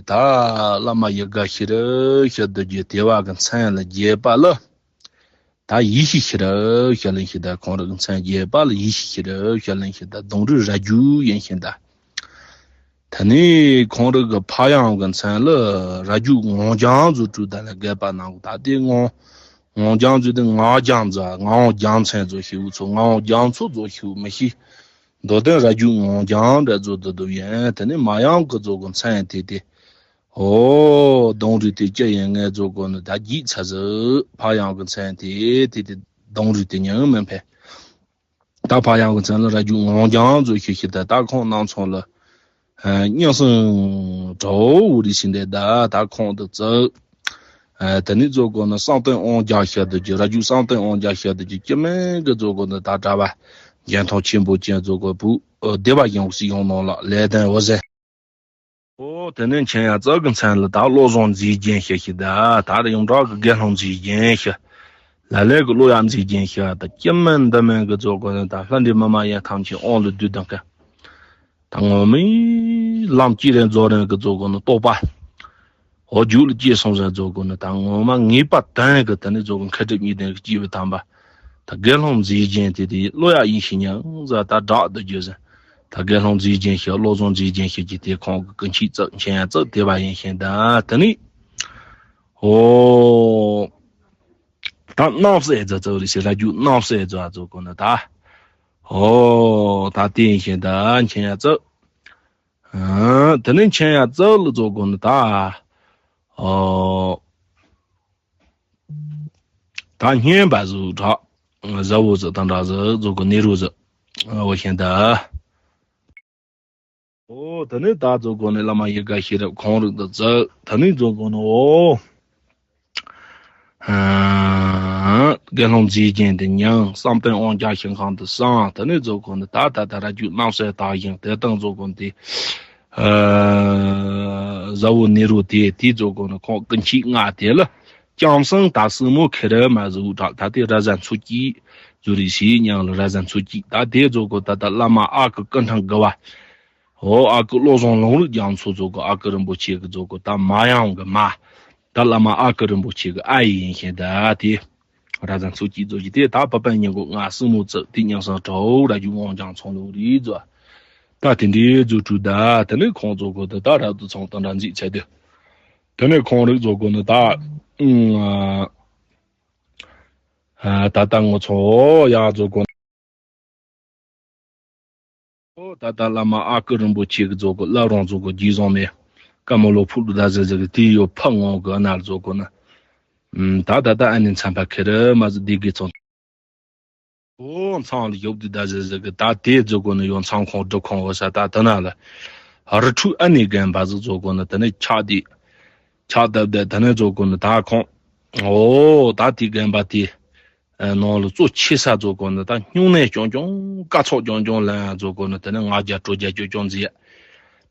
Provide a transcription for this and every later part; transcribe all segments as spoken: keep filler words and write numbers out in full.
ད་བླ་མ་ཡི་དགའ་ཤེས་རབ་ཞེས་བསྡུ་རྒྱུ་དེ་བ་གི་མཚན་ལ་རྒྱས་པ་ལ། ད་ཡེ་ཤེས་ཤེས་རབ་ཞེས་ལེན་ཞིང་ད་ཁོང་རང་གི་མཚན་རྒྱས་པ་ལ་ཡེ་ཤེས་ཤེས་རབ་ཞེས་ལེན་ཞིང་ད་སྡོང་རུས་ར་རྒྱུད་ཡིན་ཞིང་ད། ད་ནི་ཁོང་རང་གི་ཕ་ཡང་གི་མཚན་ལ་ར་རྒྱུད་ངོ་རྒྱང་ཟེར་བྲིས་ད་ལ་རྒྱས་པ་ནང་གི་ད་དེ་ངོ་ངོ་རྒྱང་ཟེར་དེ་ངག་རྒྱང་ཟེར་ངག་དབང་རྒྱལ་མཚན་ཟེར་ཞེས་འུ་ཚོ་ངག་དབང་རྒྱལ་མཚན་ཟེར་ཞེས་མི་ཤེས། མདོ་དོན་ར་རྒྱུད་ངག་དབང་རྒྱལ་མཚན་འདྲ་ཟེར་དུ་འདུག་ཡིན། དེ་ནི་མ་ཡང་གི་ཟེར་གི་མཚན་དེ་དེ། ཨོ། སྡོང་རུས་དེ་ཅི་ཡིན་ངེས་ཟེར་གི་ནི་ད་བརྗེད་ཚར་ཟིག་ཕ་ཡང་གི་མཚན་དེ་དེ་དེ་སྡོང་རུས་དེ་ཉིད་མིན་པས། ད་ཕ་ཡང་གི་མཚན་ལ་ར་རྒྱུད་ངག་དབང་རྒྱལ་མཚན་ཟེར་ཞེས་ཞེས་ད་ད་ཁོང་རྣམ་ཚང་ལ། ཨ། སྙན་སེང་གྲོགས་འུ་རི་ཞིག་འདེད་ད་ད་ཁོང་དུ་བཙུགས། ཨ། དེ་ནི་ཟེར་གི་ནི་བསམ་གཏན་དབང་རྒྱལ་ཞེས་བསྡུ་རྒྱུ་ར་རྒྱུད་བསམ་གཏན་དབང་རྒྱལ་ཞེས་བསྡུ་རྒྱུ་སྐྱེ་དམན་གི་ཟེར་གི་ནི་ད་གྲྭ་པ་རྒྱན་ཐང་ཆེན་པོ་ཅན་ཟེར་གི་བུ་སྡེ་པ་ཡོངས་སུ་ཡོང་ནང་ལ་ལས་དོན་འོ་ཟེར། ཨོ། དེ་ནས་མཁྱེན་ཡ་གཙུག་གི་མཚན་ལ་ད་བློ་བཟང་མཛེས་རྒྱན་ཞེས་ཞེས་ད་ད་རེ་ཡོངས་གྲགས་ཀྱི་དགེ་སློང་མཛེས་རྒྱན་ཞེས། ལ་ལས་ཀྱི་བློ་ཡག་མཛེས་རྒྱན་ཞེས་ད་སྐྱེ་དམན་འདི་དམན་གྱི་ཟེར་གི་ནི་ད་ལྷ་འདྲེ་མི་མ་ཡིན་ཐམས་ཅད་དབང་ལ་བསྡུས་དང་ཀ་ད་ངོ་མའི་ལམ་སྐྱེས་རན་རྫོགས་རན་གྱི་ཟེར་གི་ནི་རྟོགས་པ། འོ་རྒྱུད་ལ་སྐྱེས་སོང་ཟེར་ཟེར་གི་ནི་ད་ངོ་མ་ངེས་པ་དོན་གྱི་དེ་ནི་ཟེར་གི་མཁས་གྲུབ་གཉིས་ལྡན་གྱི་སྐྱེས་བུ་དམ་པ། ད་དགེ་སློང་མཛེས་རྒྱན་དེ་དེ་བློ་ཡག་ཡིན་ཞིང་ཉང་ཟ་ད་བསྒྲགས་འདུག་རྒྱུ་ཟེར། ད་དགེ་སློང་མཛེས་རྒྱན་ཞེས་བློ་བཟང་མཛེས་རྒྱན་ཞེས་ཀྱི་དེ་ཁོང་གི་སྐུ་མཆེད་གཙུག་མཁྱེན་ཡ་གཙུག་དེ་བ་ཡིན་ཞིང་ད་དེ་ནི། ཨོ། ད་རྣམ་གསལ་ཟེར་ཟེར་རེ་ཞིག་ར་རྒྱུད་རྣམ་གསལ་ཟེར་ཟེར་གི་ནི་ད། ཨོ། ད་དེ་ཡིན་ཞིང་ད་མཁྱེན་ཡ་གཙུག་ཨ། དེ་ནས་མཁྱེན་ཡ་གཙུག་ལ་ཟེར་གི་ནི་ད། ཨོ། ད་སྙན་པ་ཟེར་གྲགས། ཟ་འོ་ཟེར་དང་འདྲ་ཟེར་ཟེར་གི་ནི་རུ་ཟེར། འོ་ཞིང་ད། ཨོ། དེ་ནས་ད་ཟེར་གི་ནི་བླ་མ་ཡི་དགའ་ཤེས་རབ་ཁོང་རང་དུ་བཙུགས། དེ་ནས་ཟེར་གི་ནི་ཨོ། ཨ། དགེ་སློང་མཛེས་རྒྱན་དེ་མྱང་བསམ་གཏན་དབང་རྒྱལ་ཞིང་ཁང་དུ་སངས། དེ་ནས་ཟེར་གི་ནི་ད་ད་ད་ར་རྒྱུད་རྣམ་གསལ་དག་ཞིང་དེ་དང་ཟེར་གི་ནི་དེ། ཨ། ཟ་འོ་ནི་རུ་དེ་དེ་ཟེར་གི་ནི་ཁོང་སྐུ་མཆེད་ལྔ་དེ་ལ། ལྕམ་སྲིང་དར་སྲིན་མོ་ཁེ་ར་མ་ཟེར་གྲགས་ད་དེ་ར་ཟ་མཚོ་སྐྱིད་ཟེར་རེ་ཞིག་མྱང་ལ་ར་ཟ་མཚོ་སྐྱིད་ད་དེ་ཟེར་གི་ད་ད་བླ་མ་ཨ་ཁུ་ཀུན་ཁྲང་དགའ་བ། ཨོ། ཨ་ཁུ་བློ་བཟང་ལུང་རིགས་རྒྱ་མཚོ་ཟེར་གི་ཨ་ཁུ་རིན་པོ་ཆེ་གི་ཟེར་གི་ད་མ་ཡང་གི་མ། ད་བླ་མ་ཨ་ཁུ་རིན་པོ་ཆེ་གི་ཨ་ཡིན་ཞིང་ད་དེ། ར་ཟ་མཚོ་སྐྱིད་ཟེར་གི་དེ་ད་བ་དཔོན་ཉིན་གུང་ང་སྲིང་མོ་བཙུགས་དེ་མྱང་སྲིང་གྲོགས་ར་རྒྱུད་དབང་རྒྱལ་མཚན་ལུང་རིགས་ཟེར། ད་དེ་འདྲའི་ཟེར་བྲིས་ད་དེ་ནས་ཁོང་ཟེར་གི་ད་ད་རབ་ཏུ་ཚང་དང་འདྲ་མཛད་ཚེ་དེ། དེ་ནས་ཁོང་རིགས་ཟེར་གི་ནི་ད། ཨ། ད་ལྟ་ངོ་ཚོ་ཡག་ཟེར་གི། ཨོ། ད་ལྟ་བླ་མ་ཨ་ཁུ་རིན་པོ་ཆེ་གི་ཟེར་གི་བླ་རུང་ཟེར་གི་རྗེས་བཟང་མེད། ཀ་མོ་ལོ་ཕུག་ཏུ་ད་ཟེར་ཟེར་གི་དེ་ཡོད་ཕ་ངོ་གི་ཨ་ན་ཟེར་གི་ནི། ཨམ། ད་ད་ལྟ་ཨ་ནི་མཚན་པ་ཁེ་རེ་མ་ཟེར་དེ་གི་ཚོ། ཨོ། མཚང་ལ་ཡོད་དུ་ད་ཟེར་ཟེར་གི་ད་དེ་ཟེར་གི་ནི་ཡོད་མཚང་ཁོང་སྒྲུབ་ཁོང་འོ་ས་ད་ད་ན་ལ། རི་ཁྲོད་ཨ་ནི་རྒན་པ་ཟེར་ཟེར་གི་ནི་དེ་ནི་ཆགས་དེ། ཆགས་ད་ད་ད་ནི་ཟེར་གི་ནི་ད་ཁོང་། ཨོ། ད་དེ་རྒན་པ་དེ། ནང་ལ་གཙོ་ཆེ་ས་ཟེར་གི་ནི་ད་སྨྱུང་གནས་རྐྱང་རྐྱང་དཀའ་ཚེགས་རྐྱང་རྐྱང་ལ་ཟེར་གི་ནི་དེ་ནི་ང་རྒྱལ་སྤྲོ་རྒྱལ་སྐྱོ་སྐྱོ་མཛད།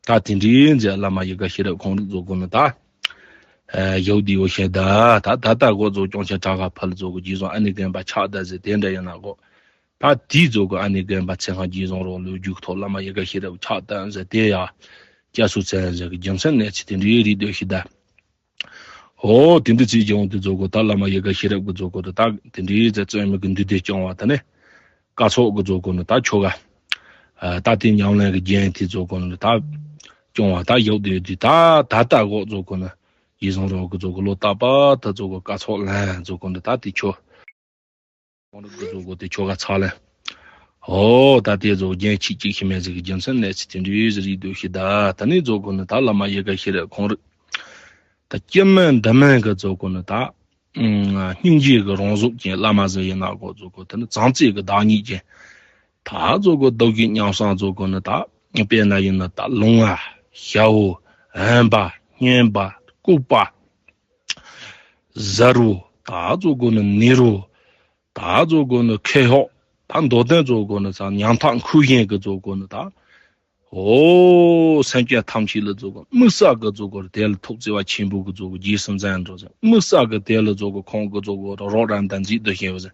ད་དེ་འདྲའི་མཛད་བླ་མ་ཡི་དགའ་ཤེས་རབ་ཁོང་རིགས་ཟེར་གི་ནི་ད། ཡོད་དེ་ཡོད་ཤེས་ད་ད་ད་ད་གོ་ཟེར་སྐྱོང་ཆེན་གྲགས་ཁ་ཕལ་ཟེར་གི་རྗེས་བཟང་ཨ་ནི་རྒན་པ་ཆགས་ད་ཟེར་དེ་འདྲ་ཡིན་ན་གོ། ད་དེ་ཟེར་གི་ཨ་ནི་རྒན་པ་ཚེ་ཁང་རྗེས་བཟང་རོགས་ལུས་རྒྱུགས་ཐོག་བླ་མ་ཡི་དགའ་ཤེས་རབ་ཆགས་ད་ཟེར་དེ་ཡ། སྐྱ་སུ་ཚན་ཟེར་གི་རྒྱུ་མཚན་གནས་ཚུལ་དེ་འདྲའི་རིགས་ཟློས་ཤེས་ད། ཨོ། དེ་འདི་ཚེ་སྦྱོང་དེ་ཟེར་གི་ད་བླ་མ་ཡི་དགའ་ཤེས་རབ་ཀྱི་ཟེར་གི་ད་ད་དེ་འདྲའི་ཟེར་བརྩོན་མེད་ཀྱི་འདུས་སྡེ་སྐྱོང་བ་ད་ནི། སྐབས་སོགས་ཀྱི་ཟེར་གི་ནི་ད་ཆོ་ག་ད་དེ་ཉམས་ལེན་གྱི་རྒྱན་དེ་ཟེར་གི་ནི་ད་སྐྱོང་བ་ད་ཡོད་དེ་ཡོད་དེ་ད་ད་ལྟ་གོ་ཟེར་གི་ནི་ཡིད་བཟུང་རོགས་ཀྱི་ཟེར་གི་ལོ་རྟག་པ་ད་ཟེར་གི་སྐབས་སོགས་ལན་ཟེར་གི་ནི་ད་དེ་ཆོ། ཁོང་རིགས་ཀྱི་ཟེར་གི་དེ་ཆོ་ག་ཚ་ལན། ཨོ། ད་དེ་ཟེར་རྒྱན་ཆིག་གཅིག་ཤི་མེད་ཟེར་གི་རྒྱུ་མཚན་གནས་ཚུལ་དེ་འདྲའི་ཟེར་རིགས་ཟློས་ཤེས་ད་ད་ནི་ཟེར་གི་ནི་ད་བླ་མ་ཡི་དགའ་ཤེས་རབ་ཁོང་རིགས། ད་སྐྱེ་དམན་འདི་དམན་གྱི་ཟེར་གི་ནི་ད། སྙིང་རྗེ་གི་རང་གཟུགས་ཅན་བླ་མ་ཟེར་ཡིན་ན་གོ་ཟེར་གི་དེ་ནི་བྱམས་བརྩེ་གི་བདག་ཉིད་ཅན། ད་ཟེར་གི་རྡོ་རྗེ་མཉམ་བསྲེས་ཟེར་གི་ནི་ད་དཔེར་ན་ཡིན་ན་ད་ལུང་བ་ཞྭ་བོ་འོན་པ་སྙན་པ་ལྐུགས་པ་གཟར་བོ་ད་ཟེར་གི་ནི་ནེ་རོ་ད་ཟེར་གི་ནི་ཁེ་ཧོག་ད་མདོ་དོན་ཟེར་གི་ནི་ཚ་ཉམ་ཐག་འཁོན་ཞེན་གི་ཟེར་གི་ནི་ད། ཨོ། སེམས་ཅན་ཐམས་ཅད་ལ་ཟེར་གི་དམིགས་བསལ་གི་ཟེར་གི་དེ་ལ་ཐུགས་བརྩེ་བ་ཆེན་པོ་གི་ཟེར་གི་རྗེས་སུ་འཛིན་འགྲོ་ཟེར་དམིགས་བསལ་གི་དེ་ལ་ཟེར་གི་ཁོང་གི་ཟེར་གི་རོགས་རམ་དང་མཛད་དུ་ཞེན་པ་ཟེར།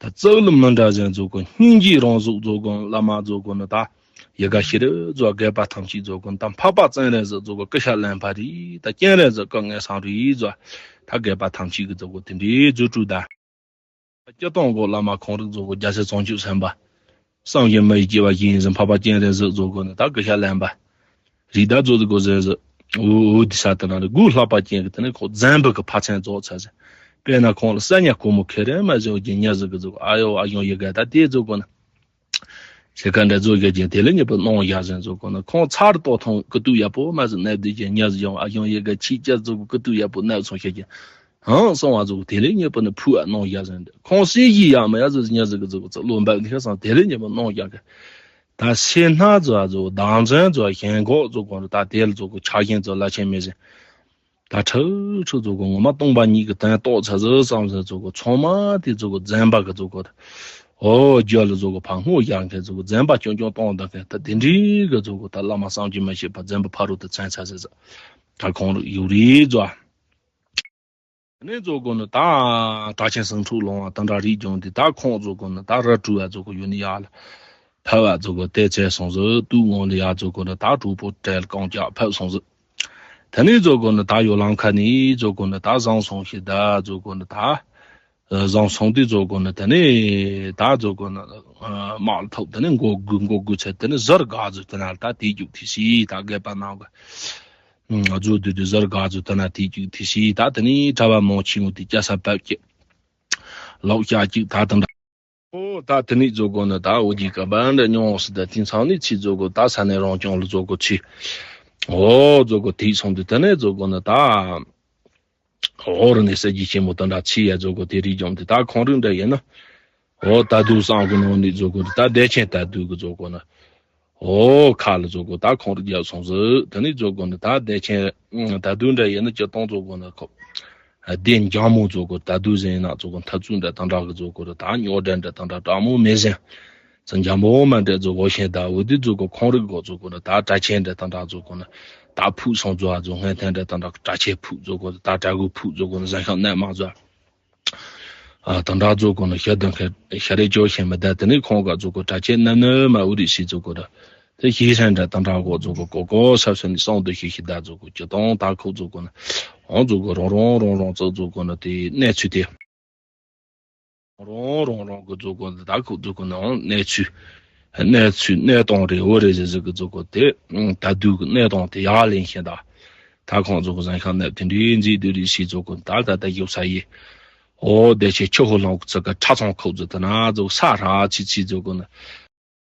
ད་གཙུག་ལག་མི་འདྲ་ཟེར་ཟེར་གི་སྙིང་རྗེའི་རང་གཟུགས་ཟེར་གི་བླ་མ་ཟེར་གི་ནི་ད་ ཡི་ག་ཤི་རི་ཛོ་རྒས་པ་ཐམས་ཅད་ཛོ་གོ་ད་འཕགས་པ་ཙན་རེ་ཟི་ཛོ་གོ་སྐུ་ཤ་ལན་པ་རི་ད་སྤྱན་རེ་ཟི་སྐུ་ངལ་སང་རི་ཛོ་ད་རྒས་པ་ཐམས་ཅད་གི་ཛོ་གོ་དེ་འདྲའི་རྫུ་འཕྲུལ་ད། སྤྱིར་བཏང་གོ་བླ་མ་ཁོང་རིག་ཛོ་གོ་རྒྱལ་སྲས་བྱང་ཆུབ་སེམས་དཔའ། བསམ་གྱིས་མི་ཁྱབ་པ་ཡིན་ཟིན་འཕགས་པ་སྤྱན་རེ་ཟི་ཛོ་གོ་ནི་ད་སྐུ་ཤ་ལན་པ། རི་ད་ཛོ་ཛི་གོ་ཟེ་ཟི། འུ་འུ་དི་ས་དི་ན་རི་དགུ་ལྷག་པ་ཅན་གི་དི་ནི་ཁོ་འཛམ་བུ་གི་ཕ་ཚན་ཛོ་ཚ་ཟི། དཔེར་ན་ཁོང་ལ་ས་ཉ་ཁོ་མོ་ཁེ་རེ་མ་ཟི་འོ་གི་ཉ་ཟི་གི་ཛོ་གོ་ཨ་ཡོ་ཨ་ཡོ་ཡི་ག་ད་དེ་ཛོ་གོ་ནི། ཤེ་ཀ་འདྲ་ཛོ་གི་ཅན་དེ་ལི་ཉི་པོ་ནོང་ཡ་ཟན་ཛོ་གོ་ནི་ཁོང་ཚར་ཏོ་ཐོང་ཀི་ཏུ་ཡ་པོ་མ་ཟི་ནབ་དི་ཅན་ཉ་ཟི་ཡོང་ཨ་ཡོ་ཡི་ག་ཆི་ཅ་ཛོ་གོ་ཀི་ཏུ་ཡ་པོ་ནབ་སོང་ཤེ་ཅན། ཧང་སོང་བ་ཛོ་གོ་དེ་ལི་ཉི་པོ་ནི་ཕུ་ཨ་ནོང་ཡ་ཟན་དེ་ཁོང་སེ་ཡི་ཡ་མ་ཡ་ཟི་ཉ་ཟི་གི་ཛོ་གོ་ཙི་ལོ་འབབ་ནི་ཤ་སང་དེ་ལི་ཉི་པོ་ནོང་ཡ་གི། ད་སེ་སྣ་ཛོ་ཛོ་དང་ཛན་ཛོ་ཞེན་ཁོག་ཛོ་གོ་ནི་ད་དེ་ལ་ཛོ་གོ་ཆགས་ཞེན་ཛོ་ལ་ཆེན་མེ་ཟན། ད་ཁྲག་ཁྲག་ཛོ་གོ་ངོ་མ་སྟོང་པ་ཉིད་ཀྱི་དོན་རྟོགས་ཚ་ཟི་ཙམ་ཟི་ཛོ་གོ་ཚང་མ་དེ་ཛོ་གོ་འཛམ་བུ་གི་ཛོ་གོ་ད། ཨོ་རྒྱ་ལ་ཛོ་གོ་ཕ་སྔོ་ཡང་མཁན་ཛོ་གོ་འཛམ་བུ་ཅུང་ཅུང་སྟོང་ད་མཁན་ད་དེ་འདྲའི་གི་ཛོ་གོ་ད་བླ་མ་བསམ་གྱིས་མི་ཁྱབ་པ་འཛམ་བུ་ཕ་རོལ་ཏུ་ཚན་ཚ་ཟི་ཟི། ད་ཁོང་རིག་ཡུག་རི་ཛོ། དེ་ནས་ཛོ་གོ་ནི་ད་གྲགས་ཆེན་སེང་ཕྲུག་ལུང་བ་དེ་འདྲ་རིག་ཀྱང་དེ་ད་ཁོང་ཛོ་གོ་ནི་ད་ར་ཀྲུ་བ་ཛོ་གོ་ཡུལ་ནི་ཡ་ལ་ཕ་བ་ཛོ་གོ་ཏེ་ཚེ་སོང་ཟི་དུ་ངོ་ལ་ཡ་ཛོ་གོ་ནི་ད་གྲུ་པོ་བྲལ་རྐང་ལྕགས་ཕབ་སོང་ཟི། དེ་ནས་ཛོ་གོ་ནི་ད་ཡོ་ལང་ཁ་ནི་ཛོ་གོ་ནི་ད་བཟང་སོང་ཤི་ད་ཛོ་གོ་ནི་ད་བཟང་སོང་དེ་ཛོ་གོ་ནི་དེ་ནས་ད་ཛོ་གོ་ནི་དམག་ལ་ཐོབ་དེ་ནས་མགོ་དགུ་མགོ་དགུ་ཚེ་དེ་ནས་ཟུར་དགའ་ཛོ་དེ་ན་ད་དེ་རྒྱུག་དེ་ཤི་ད་རྒས་པ་ནང་གི། ཨ་ཛོ་དུ་དུ་ཟར་ག་ཛོ་ད་ན་དེ་གཅིག་དེ་ཤི་ད་དེ་ནི་གྲྭ་བ་མང་ཆེ་ངོ་དེ་སྐྱ་ས་བབ་ཀྱི། ལོག་བྱ་གཅིག་ད་དང་འདྲ། ཨོ་ད་དེ་ནི་ཛོ་གོ་ནི་ད་འོ་གི་ཀ་བ་འདྲ་ཉོང་སི་ད་དེང་སང་ནི་ཚི་ཛོ་གོ་ད་ས་ནས་རང་སྐྱོང་ལ་ཛོ་གོ་ཚི། ཨོ་ཛོ་གོ་དེ་སོང་དུ་དེ་ནས་ཛོ་གོ་ནི་ད། ཨོ་རུ་ནས་ས་རྒྱུ་ཆེན་མོ་ད་འདྲ་ཚི་ཡ་ཛོ་གོ་དེ་རིགས་ཀྱང་དེ་ད་ཁོང་རིགས་འདྲ་ཡིན་ན། ཨོ་ད་དུ་སང་གི་ནང་ནི་ཛོ་གོ་ད་བདེ་ཆེན་ད་དུ་གི་ཛོ་གོ་ན། ཨོ་ཁ་ལ་ཛོ་གོ་ད་ཁོང་རིགས་རྒྱབ་སོང་ཟི། དེ་ནི་ཛོ་གོ་ནི་ད་བདེ་ཆེན་ད་དུ་འདྲ་ཡིན་ན་ཅི་གཏོང་ཛོ་གོ་ན་ཁོ། བདེ་འཇམ་མོ་ཛོ་གོ་ད་དུ་ཟེར་ན་ཛོ་གོ་ཐ་ཚུ་འདྲ་ད་འདྲ་གི་ཛོ་གོ་ར་ད་ཉོ་འདྲ་འདྲ་ད་འདྲ་དྲག་མོ་མེད་ཟེར། ཙང་འཇམ་པོ་མ་འདྲ་ཛོ་གོ་ཤེས་ད་འོ་དུ་ཛོ་གོ་ཁོང་རིགས་གོ་ཛོ་གོ་ན་ད་གྲྭ་ཆེན་འདྲ་ད་འདྲ་ཛོ་གོ་ན་ད་ཕུག་སོང་ཛོ་ཨ་ཛོ་སྔན་ཐན་འདྲ་ད་འདྲ་གྲྭ་ཆེན་ཕུག་ཛོ་གོ་ད་གྲྭ་གུ་ཕུག་ཛོ་གོ་ན་ཟ་ཤང་ནད་མང་ཛོ། ཨ་ད་འདྲ་ཛོ་གོ་ན་ཤ་དང་ཤ་རེ་ཅོ་ཤེས་མ་ད་དེ་ནི་ཁོང་ག་ཛོ་གོ་གྲྭ་ཆེན་ནམ་ནམ་མ་འུ་རི་ཤི་ཛོ་གོ་ད་དེ་ཤི་ཧྲན་འདྲ་ད་འདྲ་གོ་ཛོ་གོ་གོ་གོ་ས་ས་ནི་སོང་དུ་ཤི་ཤི་ད་ཛོ་གོ་ཅི་གཏོང་ད་ཁུག་ཛོ་གོ་ན་འོང་ཛོ་གོ་རོང་རོང་རོང་རོང་ཙོ་ཛོ་གོ་ན་དེ་གནས་ཚུལ་དེ། རོང་རོང་རོང་གི་ཛོ་གོ་ད་ཁུག་ཛོ་གོ་ན་འོང་གནས་ཚུལ། གནས་ཚུལ་གནས་སྟངས་རེ་འོ་རེ་ཟེ་ཟེ་གི་ཛོ་གོ་དེ་ད་དུ་གི་གནས་སྟངས་དེ་ཡག་ལེན་ཤེས་ད། ད་ཁོང་ཛོ་གོ་ཟན་ཤང་ནད་དེ་འདྲའི་མཛེས་སྡུག་རེ་ཤི་ཛོ་གོ་ད་ད་ད་ཡོད་ས་ཡི། ཨོ་བདེ་ཆེ་ཆུ་ཧོ་ལོང་གི་ཚི་ག་ཁྲ་ཚོང་ཁོག་ཛོ་ད་ན་ཛོ་ས་ར་ཆི་ཆི་ཛོ་གོ་ན།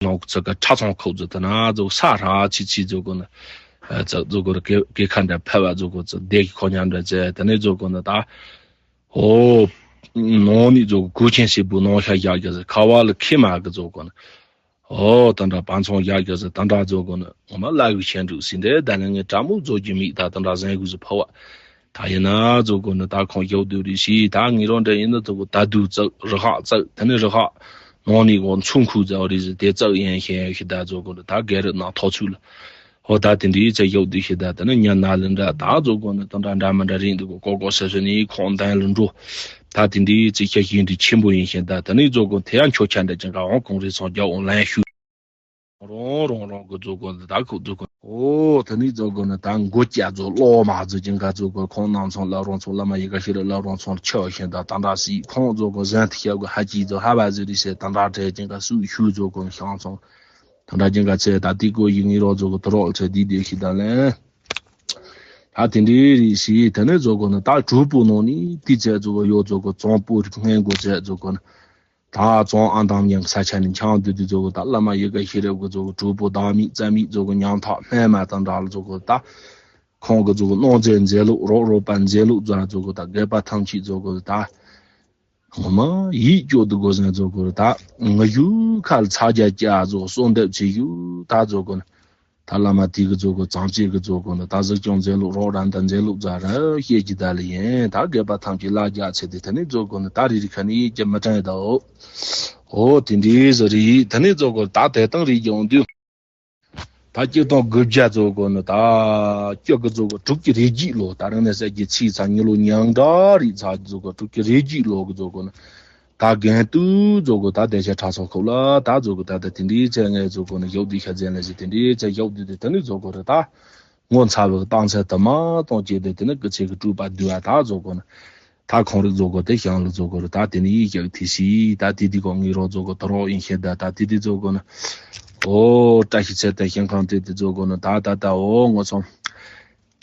ལོང་གི་ཚི་ག་ཁྲ་ཚོང་ཁོག་ཛོ་ད་ན་ཛོ་ས་ར་ཆི་ཆི་ཛོ་གོ་ན། ཙག་ཛོ་གོ་ར་གེ་གེ་ཁ་འདྲ་ཕ་བ་ཛོ་གོ་ཙག་བདེ་གི་ཁོ་ཉམས་འདྲ་ཙེ་ད་ནི་ཛོ་གོ་ན་ད། ཨོ། ནོ་ནི་ཛོ་གོ་གུ་ཆེན་སི་བུ་ནོ་ཤ་ཡག་གི་ཁ་བ་ལ་ཁི་མ་གི་ཛོ་གོ་ན། ཨོ་ད་འདྲ་བང་ཚོང་ཡག་གི་ད་འདྲ་ཛོ་གོ་ན་ངོ་མ་ལ་གུ་ཆེན་འདུག་སི་འདྲ་ད་ནི་ངས་དྲ་མུ་ཛོ་གི་མིག་ད་ད་འདྲ་ཟན་གུ་ཟི་ཕ་བ། ད་ཡིན་ན་ཛོ་གོ་ན་ད་ཁོང་ཡོག་དུ་རི་ཤི་ད་ངི་རོ་འདྲ་ཡིན་ན་ཛོ་གོ་ད་དུ་ཙག་རི་ཧག་ཙག་ད་ནི་རི་ཧག་ནོ་ནི་གོ་ཚུ་ཁུ་ཙག་རི་ཟི་དེ་ཙག་ཡན་ཤེན་ཤི་ད་ཛོ་གོ་ན་ད་གེ་རི་ན་ཐོ་ཚུ་ལ། ཧོ་ད་དེ་འདྲའི་ཚེ་ཡོག་དུ་ཤི་ད་དེ་ནི་ཉ་ན་ལི་འདྲ་ད་ཛོ་གོ་ནི་དོན་དག་འདྲ་མི་འདྲ་རིང་དུ་གོ་ཀོ་ཀོ་སེ་སེ་ནི་ཁོང་དན་ལ་འགྲོ། ད་དེ་འདྲའི་ཚེ་ཤ་ཤིན་དུ་ཆེན་པོ་ཡིན་ཤིང་ད་དེ་ནི་ཛོ་གོ་དེ་ཡང་ཁྱོ་ཆ་འདྲ་ཅན་ག་འོང་གོང་རི་ཚོང་རྒྱ་འོང་ལན་ཤུ། རོང་རོང་རོང་གི་ཛོ་གོ་ནི་ད་ཁུ་ཛོ་གོ་ཨོ་དེ་ནི་ཛོ་གོ་ནི་ད་མགོ་སྐྱ་ཛོ་ལོ་མ་ཛོ་ཅན་ག་ཛོ་གོ་ཁོང་ནང་ཚོང་ལ་རོང་ཚོང་བླ་མ་ཡི་ག་ཤི་རི་ལ་རོང་ཚོང་ཆེ་བ་ཤིང་ད་དང་འདྲ་སི་ཁོང་ཛོ་གོ་ཟན་ཐི་ཤ་གོ་ཧ་ཅི་ཛོ་ཧ་བ་ཛི་རི་སེ་དང་འདྲ་བྲེ་ཅན་ག་སུ་ཤུ་ཛོ་གོ་ཤང་ཚོང་། ད་ལྟ་རྒྱང་ག་ཚད་ད་ཏི་ཀོ་ཡི་ངེས་རོགས་ཚོ་གི་དུ་རོགས་ཚད་འདི་འདི་ཞིག་ད་ལན། ད་དེ་འདྲའི་རིགས་ཤིག་དེ་ནས་ཚོ་གོ་ན་ད་གྲུ་པོ་ནང་ནི་ཏི་ཚད་ཚོ་གོ་ཡོད་ཚོ་གོ་ཙོང་པོ་རིགས་སྔན་གོ་ཚད་ཚོ་གོ་ན། ད་ཙོང་ཨ་དང་མཉམ་ས་ཆ་ནས་འཆང་དུ་དུ་ཚོ་གོ་ད་བླ་མ་ཡི་ག་ཤེས་རབ་གི་ཚོ་གོ་གྲུ་པོ་བདག་མེད་རྩ་མེད་ཚོ་གོ་ཉམ་ཐག་སྨན་མ་དང་འདྲ་ལ་ཚོ་གོ་ད། ཁོང་གི་ཚོ་གོ་གནོང་མཛད་མཛད་ལུགས་རོགས་རོགས་པ་མཛད་ལུགས་ཚོ་ཚོ་གོ་ད་རྒས་པ་ཐམས་ཅད་ཚོ་གོ་ད། ངོ་མ་ཡིད་སྐྱོ་དུ་དགོས་ཟེར་ཚོ་གོ་ར་ད་ང་ཞུ་ཁ་ལ་ཚ་རྒྱ་སྐྱ་ཚོ་གསོལ་འདེབས་བྱེད་ཞུ་ད་ཚོ་གོ་ན། ད་བླ་མ་དེ་གི་ཚོ་གོ་གཙང་བཅད་གི་ཚོ་གོ་ན་ད་གཟིགས་སྐྱོང་མཛད་ལུགས་རོགས་རམ་ད་མཛད་ལུགས་རྫ་ར་ཤེས་ཀྱི་ད་ལ་ཡིན་ད་རྒས་པ་ཐམས་ཅད་ལ་རྒྱ་ཚེ་དེ་ད་ནི་ཚོ་གོ་ན་ད་རི་རི་ཁ་ནི་ཀྱ་མི་དྲན་ད་འོ། འོ་དེ་འདྲའི་ཟ་རི་ད་ནི་ཚོ་གོ་ད་དེ་དང་རི་རྒྱང་དུས། ད་སྤྱིར་བཏང་དགུ་བརྒྱ་ཚོ་གོ་ནི་ད་སྤྱི་གི་ཚོ་གོ་དྲུག་ཅུ་རེ་གཅིག་ལོ་ད་རང་ནས་ཟེར་གྱི་ཚིག་ཚ་ཉི་ལོ་ཉང་འདྲ་རིག་ཚ་ཚོ་གོ་དྲུག་ཅུ་རེ་གཅིག་ལོ་གི་ཚོ་གོ་ནི་ ད་རྒན་དུས་རྫོགས་དགོས། ད་བདེ་ཆེན་གྲྭ་ཚང་ཁུག་ལ་ད་རྫོགས་དགོས། ད་ད་དེ་འདྲའི་ཚེ་ངས་རྫོགས་དགོས་ནི་ཡོག་དུས་ཤ་ཟན་ལ་ཞིག་དེ་འདྲའི་ཚེ་ཡོག་དུས་དེ་ད་ནི་རྫོགས་དགོས་རེད། ད་ངོ་མཚར་བའི་རྟགས་མཚན་དུ་མ་གཏོང་བྱས་ཏེ་དེ་ནི་སྐུ་ཚེ་གི་སྤྲུལ་པ་བསྡུ་བ་ད་རྫོགས་དགོས་ནི། ད་ཁོང་རིག་རྫོགས་དགོས་ཏེ་ཞང་ལ་རྫོགས་དགོས་རེད། ད་དེ་ནི་ཡིད་ཞག་ཐི་སི་ད་དེ་དུས་གོང་ངེས་རོགས་རྫོགས་དགོས་དུ་རོགས་ཡིན་ཤེས། ད་ད་དེ་དུས་རྫོགས་དགོས་ནི། ཨོ་བཀྲ་ཤིས་ཚེ་བརྟན་ཞིང་ཁམས་དེ་དུས་རྫོགས་དགོས་ནི། ད་ད་ད་ཨོ་ངོ་ཚོམ།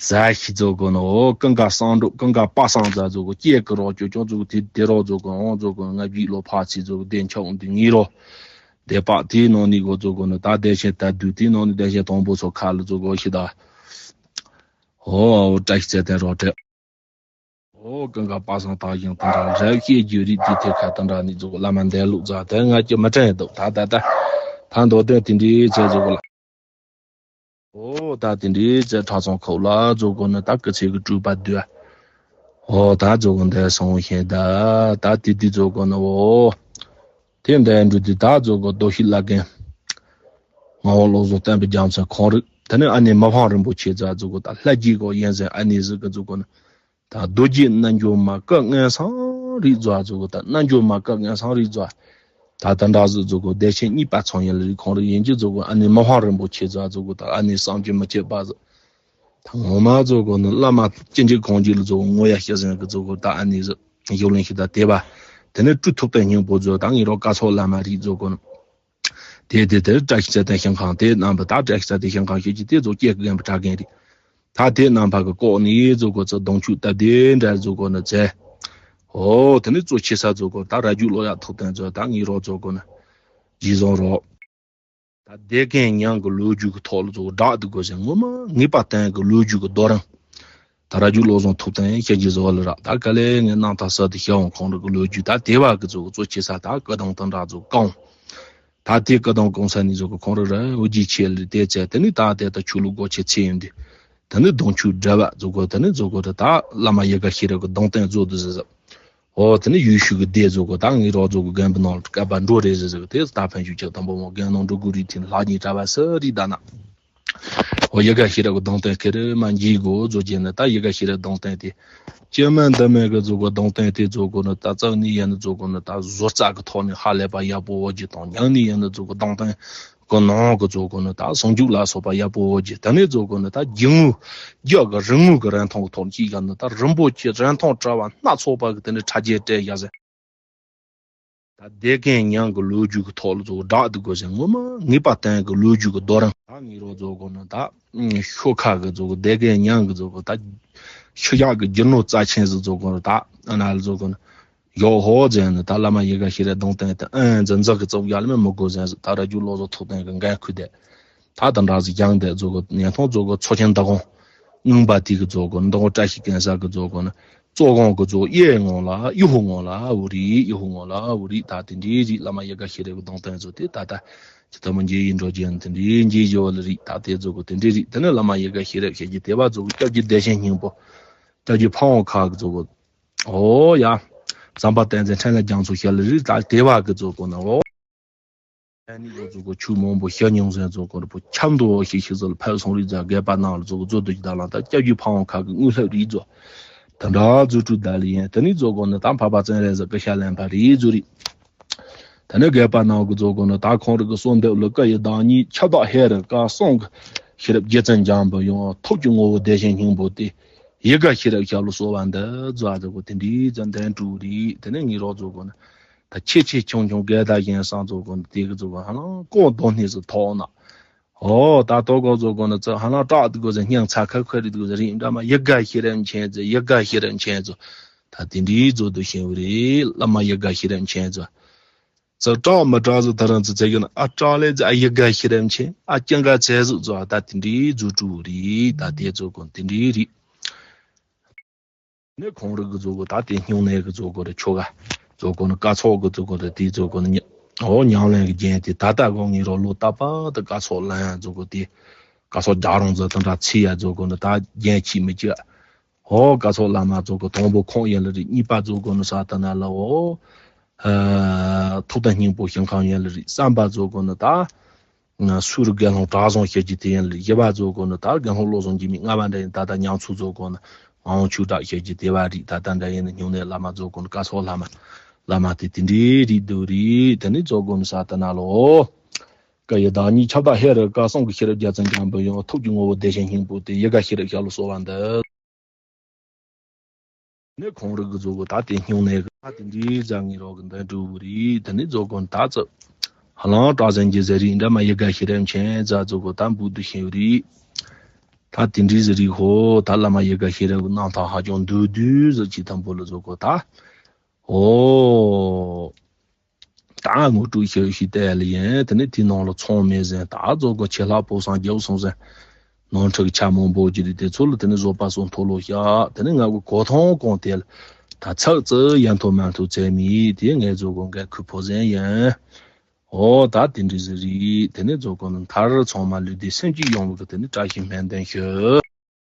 ཟ་ཞིག་རྫོགས་དགོས་ནོ། ཀུན་དགའ་གསང་སྒྲུབ་ཀུན་དགའ་པ་སངས་ཟ་རྫོགས་དགོས། སྐྱེས་ཀྱི་རོགས་ཅོ་ཅོ་རྫོགས་དེ་དེ་རོགས་རྫོགས་དགོས། འོང་རྫོགས་དགོས། ང་བཞི་ལོ་ཕ་ཚི་རྫོགས་དགོས། བདེ་མཆོག་འདི་ངེས་རོགས། བདེ་བག་དེའི་ནང་ནས་གོ་རྫོགས་དགོས་ནོ། ད་བདེ་ཆེན་ད་དུས་དེའི་ནང་ནས་བདེ་ཆེན་དང་པོ་ཚོ་ཁ་ལ་རྫོགས་དགོས་ཤི་ད། ཨོ་བཀྲ་ཤིས་ཚེ་བརྟན་རོགས་བྲལ། ཨོ་ཀུན་དགའ་པ་སངས་དག་ཞིང་དང་འདྲ་རབ་ཤེས་རྒྱུ་རིགས་དེ་ཐེ་ཁ་དང་འདྲ་ནས་རྫོགས་བླ་མ་འདས་ལུགས་ཛ་དེ་ང་ཅི་མི་དྲན་འདུག་ད་ད་ད་ད་མདོ་དོན་དེ་འདྲའི་ཚེ་རྫོགས་ལ། ཨོ་ད་དེ་འདྲའི་ཚེ་གྲྭ་ཚང་ཁོག་ལ་རྫོགས་དགོས་ནི། ད་སྐུ་ཚེ་གི་སྤྲུལ་པ་བསྡུ་བ། ཨོ་ད་རྫོགས་དགོས་འདས་སོང་ཤེས་ད། ད་དེ་དུས་རྫོགས་དགོས་ནི། ཨོ་དེ་འདས་འགྲོ་དུས་ད་རྫོགས་དགོས་རྡོ་ཤི་བླ་རྒན། ངག་དབང་བློ་བཟང་བསྟན་པའི་རྒྱ་མཚོ་ཁོང་རིག་དེ་ནས་ཨ་ནེ་མི་ཕམ་རིན་པོ་ཆེ་ཛ་རྫོགས་དགོས། ད་ལྷ་རྒྱལ་གོ་ཡན་ཟན་ཨ་ནེ་ཟིག་གི་རྫོགས་དགོས་ནི། ད་རྡོ་རྗེ་རྣལ་འབྱོར་མ་སྐུ་མངོན་སངས་རིས་རྫོགས་དགོས། ད་རྣལ་འབྱོར་མ་སྐུ་མངོན་སངས་རིས་རྫོགས། ད་ད་འདྲ་ཟིག་རྫོགས་དགོས། བདེ་ཆེན་གཉིས་པ་ཚང་ཡིན་ལ་རིགས་ཁོང་རིག་ཡིན་གྱི་རྫོགས་དགོས། ཨ་ནེ་མི་ཕམ་རིན་པོ་ཆེ་ཛ་རྫོགས་དགོས། ད་ཨ་ནེ་བསམ་གྱིས་མི་ཁྱབ་པ་ཟིག་ད་ངོ་མ་རྫོགས་དགོས་ནི་བླ་མ་སྐྱེ་འཇིག་གང་འཇིག་ལ་རྫོགས་དགོས། ངོ་ཡ་ཤེས་ཟིན་གི་རྫོགས་དགོས། ད་ཨ་ནེ་ཟིག་ཡོད་ལེན་ཤི་ད་དེ་བ། དེ་ནས་སྤྲུལ་ཐུབ་བསྟན་སྙིང་པོ་རྫོགས། ད་ངེད་རང་བཀའ་ཚོགས་བླ་མ་རིགས་རྫོགས་དགོས་ནི། དེ་དེ་དེར་བཀྲ་ཤིས་ཚེ་བརྟན་ཞིང་ཁམས་དེ་རྣམ་པ་ད་བཀྲ་ཤིས་ཚེ་བརྟན་ཞིང་ཁམས་ཤེས་ཀྱི་དེ་ཚོ་སྐྱེ་རྒན་པ་གྲྭ་རྒན་རེད། ད་དེ་རྣམ་པ་གི་ལྐོག་ནས་རྫོགས་དགོས་ཚེ་གདུང་ཆུ་སྟབས་བདེ་འདྲ་རྫོགས་དགོས་ནི་ཚེ། ཨོ་དེ་ནས་གཙོ་ཆེ་ས་རྫོགས་དགོས། ད་ར་རྒྱུད་བློ་ཡག་ཐུབ་བསྟན་རྫོགས། ད་ངེད་རང་རྫོགས་དགོས་ནི་རྗེས་བཟུང་རོགས། ད་བདེ་རྒན་ཉང་གི་ལོ་རྒྱུས་ཀྱི་ཐོག་ལ་རྫོགས་བསྒྲགས་འདུག་དགོས་ཟེར། ངོ་མ་ངེས་པ་བསྟན་གི་ལོ་རྒྱུས་ཀྱི་རྡོ་རིང་། ད་ར་རྒྱུད་བློ་བཟང་ཐུབ་བསྟན་ཤེས་ཀྱི་བཟོ་བ་ལ་རག་ད་ག་ལེ་ངས་རྣམ་ཐར་གསར་དུ་བཤད་འོང་ཁོང་རང་གི་ལོ་རྒྱུས་ད་དེ་བ་གི་རྫོགས་གཙོ་ཆེ་ས་ད་སྐུ་གདུང་དང་འདྲ་རྫོགས་གང་། ད་དེ་སྐུ་གདུང་གང་ས་ནས་རྫོགས་གི་ཁོང་རང་ར་འོ་ཇི་ཆེ་ལ་དེ་ཚེ་དེ་ནི་ད་དེ་ད་ཆོས་ལུགས་སྒོ་ཆེ་ཚེ་ཡིན་དུས། དེ་ནི་གདུང་ཆུ་འདྲ་བ་རྫོགས་གི་དེ་ནི་རྫོགས་གི་ད་བླ་མ་ཡི་ག་ཤེས་རབ་གི་གདུང་རྟེན་རྫོགས་འདུག་ཟེར་ཟེར། ཨོ་དེ་ནི་ཡུལ་ཤུལ་གི་སྡེ་རྫོགས་གི་ད་ངའི་རོགས་རྫོགས་གི་རྒན་པའི་ནང་ལ་སྐལ་པ་འགྲོ་རེད་ཟེར་ཟེར་གི་དེ་ད་ཕན་ཞུ་ཆག་དང་པོ་མོ་རྒན་ནང་འགྲོ་དགོས་རིགས་ཐིན་ལྷག་ཉིས་གྲྭ་བ་སི་རི་ད་ན། ཨོ་ཡི་ག་ཤེས་རབ་གི་གདུང་རྟེན་ཁེ་རེ་མ་འཇིག་གོ་རྫོགས་རྗེས་ནི་ད་ཡི་ག་ཤེས་རབ་གདུང་རྟེན་དེ། སྐྱེ་མེད་འདི་མེད་གི་རྫོགས་གི་གདུང་རྟེན་དེ་རྫོགས་གོ་ནི་ད་རྩ་ནི་ཡན་ནི་རྫོགས་གོ་ནི་ད་བཟོ་རྩལ་གི་ཐོག་ནས་ཧ་ལས་པ་ཡག་པོ་འོ་ཇི་དང་ཉང་ནི་ཡན་ནི་རྫོགས་གི་གདུང་རྟེན། གི་ནང་གི་རྫོགས་གོ་ནི་ད་ཟུང་འཇུག་ལ་སོགས་པ་ཡག་པོ་འོ་ཇི་དེ་ནས་རྫོགས་གོ་ནི་ད་རྒྱུ་དངོས་རྒྱུ་གི་རིན་དངོས་ཀྱི་རིན་ཐང་གི་ཐོག་ནས་ཅིག་ཡང་ནི་ད་རིན་པོ་ཆེ་རིན་ཐང་བྲལ་བ་སྣ་ཚོགས་པ་གི་དེ་ནས་ཕྲ་རྒྱས་སྤྲད་ཡ་ཟེར། ད་བདེ་རྒན་ཉང་གི་ལོ་རྒྱུས་ཀྱི་ཐོག་ལ་རྫོགས་བསྒྲགས་འདུག་དགོས་ཟེར། ངོ་མ་ངེས་པ་བསྟན་གི་ལོ་རྒྱུས་ཀྱི་རྡོ་རིང་ད་ངེས་རོགས་རྫོགས་གོ་ནི་ད་ཤོ་ཁ་གི་རྫོགས་གོ་བདེ་རྒན་ཉང་གི་རྫོགས་གོ་ད་ཤོ་ཡག་གི་རྒྱུ་ནོར་རྩ་ཆེན་ཟིག་རྫོགས་གོ་ནི་ད་ཨ་ན་ལ་རྫོགས་གོ་ནི། ཡོ་ཧོ་ཟེར་ནས་ད་བླ་མ་ཡི་ག་ཤེས་རབ་གདུང་རྟེན་དེ་ཨེ་འཛིན་འཛུགས་ཀྱི་རྩོམ་ཡག་ལ་མེད་མི་དགོས་ཟེར་ཟེར། ད་ར་རྒྱུ་བློ་བཟང་ཐུབ་བསྟན་གྱི་འགན་ཁུར་དེ་ད་དང་འདྲ་ཟིག་སྦྱངས་དེ་རྫོགས་གོ་ཉན་ཐོང་རྫོགས་གོ་མཚོ་ཆེན་ཟླ་གོང་མངོན་པ་དེ་གི་རྫོགས་གོ་ཟླ་གོང་བཀྲ་ཤིས་གན་ས་གི་རྫོགས་གོ་ནི་གཙོ་གོང་གི་རྫོགས་གཡས་ངོ་ལ་གཡོ་ཧོ་ངོ་ལ་འུ་རི་གཡོ་ཧོ་ངོ་ལ་འུ་རི་ད་དེ་འདྲའི་རིགས་བླ་མ་ཡི་ག་ཤེས་རབ་གདུང་རྟེན་རྫོགས་དེ་ད་ད་ཇི་ལྟ་མི་འཇིག་ཡིན་འགྲོ་རྒྱུ་དེ་འདྲའི་འཇིག་བཞི་བ་ལ་རིགས་ད་དེ་རྫོགས་གོ་དེ་འདྲའི་རིགས་དེ་ནི་བླ་མ་ཡི་ག་ཤེས་རབ་ཤེས་ཀྱི་དེ་བ་རྫོགས་གོ་སྐྱབས་ཀྱི་བདེ་ཆེན་སྙིང་པོ་སྐྱབས་ཀྱི་ཕ་བོང་ཁ་གི་རྫོགས་གོ་ཨོ་ཡ། ཟམ་པ་བསྟན་འཛིན་འཕྲིན་ལས་རྒྱ་མཚོ་ཞལ་ལ་རི་དྭགས་དེ་བ་གི་རྫོགས་གོ་ན་འོ། ཨ་ནི་གི་རྫོགས་གོ་ཆུ་མང་པོ་ཞལ་མྱོང་ཟན་རྫོགས་གོ་རི་པོ་ཁྱམས་དུ་འོ་ཞིག་ཞིག་ཟོལ་ཕལ་སོང་རི་རྫ་རྒས་པ་ནང་ལ་རྫོགས་གོ་རྫོགས་དུ་ཇི་ད་ལང་ད་སྐྱབས་རྗེ་ཕ་བོང་ཁ་གི་དངོས་སླེབས་རི་རྫོགས། དེ་འདྲ་རྫུ་འཕྲུལ་ད་ལི་ཡན་དེ་ནི་རྫོགས་གོ་ན་ད་འཕགས་པ་བཙན་རས་གཟིགས་སྐུ་ཤ་ལེན་པ་རི་རྫུ་རི། ད་ནི་རྒས་པ་ནང་གི་རྫོགས་གོ་ནི་ད་ཁོང་རིག་གི་གསོལ་འདེབས་ལ་སྐུ་ཡི་བདག་ཉིད་ཁྱབ་བདག་ཧེ་རུ་ཀ་གསུང་གི་ཤེས་རབ་རྗེ་བཙུན་འཇམ་པའི་དབྱངས་ཐུགས་ཀྱི་ངོ་བོ་བདེ་ཆེན་སྙིང་པོ་སྟེ། ཡི་ག་ཤེས་རབ་ཞབས་ལ་གསོལ་བ་འདེབས་རྫོགས་གོ་དེ་འདྲའི་ཙམ་དོན་གྲུབ་རིགས་དེ་ནས་ངེད་རོགས་རྫོགས་གོ་ནི། ད་ཆེ་ཆེ་ཆུང་ཆུང་རྒས་དང་གཞོན་བཟང་རྫོགས་གོ་ནི་དེ་གི་རྫོགས་གོ་ཧ་ལམ་ཀོ་རྡོ་སྣེ་སུ་ཐོག་ན། ཨོ་ད་ལྟོ་གོ་རྫོགས་གོ་ནི་ཙི་ཧ་ལམ་སྐྲག་དུ་གོ་ཟེར་སྙིང་ཚ་ཁ་ཁ་རི་དུ་གོ་ཟེར་རིགས་འདྲ་མ་ཡི་ག་ཤེས་རབ་མཁྱེན་ཙི་ཡི་ག་ཤེས་རབ་མཁྱེན་ཙི། ད་དེ་འདྲའི་རྫོགས་དུ་ཤེས་བ་རེད་བླ་མ་ཡི་ག་ཤེས་རབ་མཁྱེན་ཙི། ཙི་སྐྲག་མི་སྐྲག་ཟེར་ད་རང་ཙི་ཙི་གི་ན་ཨ་སྐྲག་ལས་ཙི་ཨ་ཡི་ག་ཤེས་རབ་མཁྱེན་ཨ་སྐྱེ་འགའ་ཚེ་ཟུག་ཙོ་ཨ་ད་དེ་འདྲའི་རྫུ་འཕྲུལ་རེད། ད་དེ་རྫོགས་གོ་དེ་འདྲའི་རེད། ནས་ཁོང་རིག་གི་རྫོགས་གོ་ད་དེ་སྨྱུང་གནས་གི་རྫོགས་གོ་རེད་ཆོ་ག་རྫོགས་གོ་ནི་སྐ་ཚོགས་གི་རྫོགས་གོ་རེད་དེ་རྫོགས་གོ་ནི་ཉ་ཨོ་ཉང་ལན་གི་རྒྱན་དེ་ད་ལྟ་གོ་ངེད་རོགས་ལོ་ཏ་པ་ད་སྐ་ཚོགས་ལན་ཡང་རྫོགས་གོ་དེ་སྐ་ཚོགས་རྒྱ་རོང་ཟེར་དང་འདྲ་ཚི་ཡ་རྫོགས་གོ་ནི་ད་རྒྱན་ཆི་མི་ཅི། ཨོ་སྐ་ཚོགས་བླ་མ་རྫོགས་གོ་དང་པོ་ཁོང་ཡན་ལ་རེད། གཉིས་པ་རྫོགས་གོ་ནི་ས་ད་ན་ལ་ཨོ། ཐུགས་དམ་སྙིང་པོ་ཞིང་ཁམས་ཡན་ལ་རེད། བསམ་པ་རྫོགས་གོ་ནི་ད། སུ་རུ་དགེ་སློང་གྲྭ་བཟང་ཤེར་གྱི་དེ་ཡན་ལ་རེད། བཞི་པ་རྫོགས་གོ་ནི་ད་དགེ་སློང་བློ་བཟང་འཇིགས་མེད། ལྔ་པ་འདྲ་ཡིན་ད་ལྟ་ཉང་ཚུ་རྫོགས་གོ་ནི་ངག་དབང་ཆོས་གྲགས་ཤེར་གྱི་དེ་བ་རེད། ད་ལྟ་འདྲ་ཡིན་ནི་སྨྱུང་གནས་བླ་མ་རྫོགས་གོ་ནི་སྐ་ཚོགས་བླ་མ། བླ་མ་དེ་དེ་འདྲའི་རིགས་འདུག་རེད། དེ་ནས་རྫོགས་སྐོར་ནི་ས་དེ་ན་ལོ། བཀའ་ཡི་བདག་ཉིད་ཁྱབ་བདག་ཧེ་རུ་ཀ། གསུང་གི་ཤེས་རབ་རྒྱ་མཚོའི་འཇམ་པོ་ཡང་། ཐུགས་ཀྱི་དངོས་པོ་བདེ་ཞིང་སྙིང་པོ་སྟེ། ཡི་གེ་ཤེས་རབ་ཞབས་ལ་གསོལ་བ་འདེབས། ནས་ཁོང་རང་གི་རྫོགས་སྐོར་ད་དེ་སྙུང་གནས་ཀྱི་ད་དེ་འདྲའི་རྫ་ངན་རོགས་ཀྱི་འདི་འགྲུབ་རེད། དེ་ནས་རྫོགས་སྐོར་ད་ཙི་ཧ་ལམ་སྐྲག་ཟན་གྱི་ཟེར་རིགས་འདྲ་མ་ཡི་གེ་ཤེས་རབ་མཁྱེན་རྫ་རྫོགས་སྐོར་ད་འབུ་དུ་ཤེས་རེད། ད་དེ་འདྲའི་ཟེར་རིགས་ཧོ་ད་བླ་མ་ཡི་གེ་ཤེས་རབ་ཀྱི་རྣམ་ཐར་ཧ་ཅང་འདུག་དུས་ཟེར་གྱི་དང་པོ་ལ་རྫོགས་སྐོར་ད། ཨོ། ད་དངོས་གྲུབ་ཤེས་ཤིག་བལྟས་ལ་ཡིན། དེ་ནས་དེའི་ནང་ལ་ཚོང་མེད་ཟིན། ད་རྫོགས་སྐོར་ཆེ་ལྷག་ཕོ་བསང་རྒྱབ་སོང་ཟིན། ནོར་འཁྲུལ་ཆ་མང་པོ་ཅི་རིགས་དེ་ཚོ་ལ་དེ་ནས་བཟོད་པ་སོགས་མཐོལ་ལོ་བཤགས། དེ་ནས་ང་གི་གོ་ཐོང་གང་དེ་ལ་ད་ཚགས་ཚུད་ཡན་ཐོ་མན་ཐོ་ཚད་མེད་དེ་ངས་རྫོགས་སྐོར་འགན་ཁུར་ཕོ་ཟན་ཡིན། ཨོ་ད་དེ་འདྲ་ཟིག་རེད། དེ་ནས་རྫོགས་སྐོར་ནི་མཐར་ཚང་མ་ལུས་བདེ་སེམས་སྐྱིད་ཡོང་བའི་གི་དེ་ནས་བཀྲ་ཤིས་སྨོན་འདུན་ཞུ།